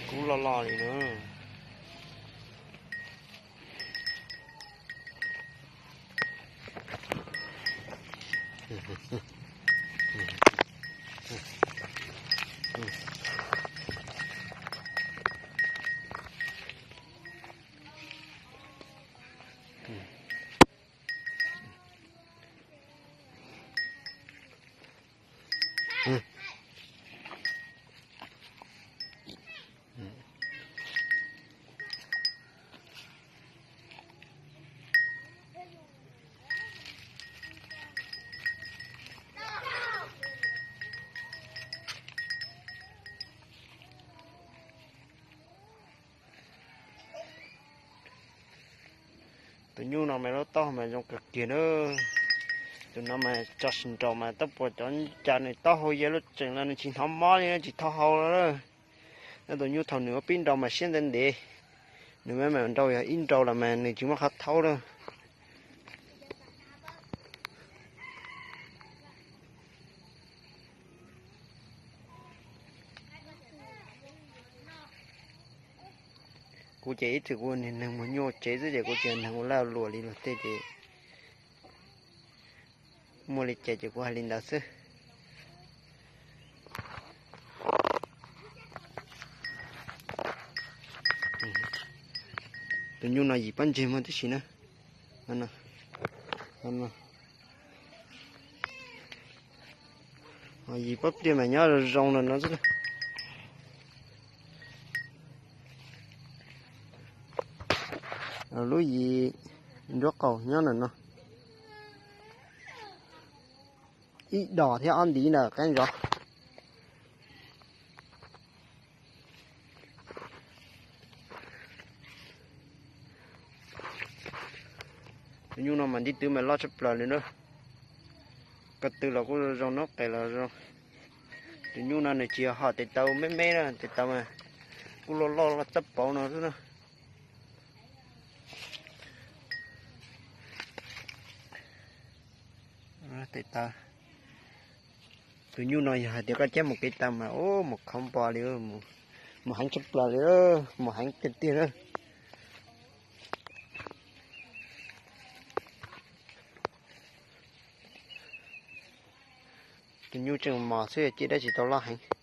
Kub loj loj li na. Tus nyuj no mas lub taub hau mas zoo kawg kiag na. Tus no mas tso sib nraus mas tab puas cov cas nws taub hau ya lub tseem los nws tsis hnov mob li, tsis tau hau lawm. Nyob tus nyuj thaum nws ua pib nrau mas siab ntev ntev, nws mam mam nrau yog ib nrau los mas nws tsis muaj qhov thaub lawm. Kuv ces ib txwm kuv niag neeg mus nyuj tsev xwb ces kuv tsis yog neeg ua laj luam li luag tej ces muaj li cas ces kuv hais li ntawd xwb. Tus nyuj no yim pob ntseg muaj tib si na. Yim pob pliaj mas nyob zoo zoo no no xwb. Lub yim nruab qaum nyob ntawm no. Ib dos thiab ob ntiv ntawm qab zos. Tus nyuj no mas ntiv twv mas loj tshaj plaws li na. Ko tw los kuj zoo, nub qes los zoo. Tus nyuj no nws tsis yog hom tes taw me me na, tes taw mas kuj loj loj loj tab pauv no xwb na. Tes taw. Tus nyuj no yog hais tias koj cab mus kev taw mas ub mus khov npo li, mus heev tshaj plaws li, mus heev tiag tiag na. Tus nyuj tseem mos xwb, cia dab tsis tau loj heev.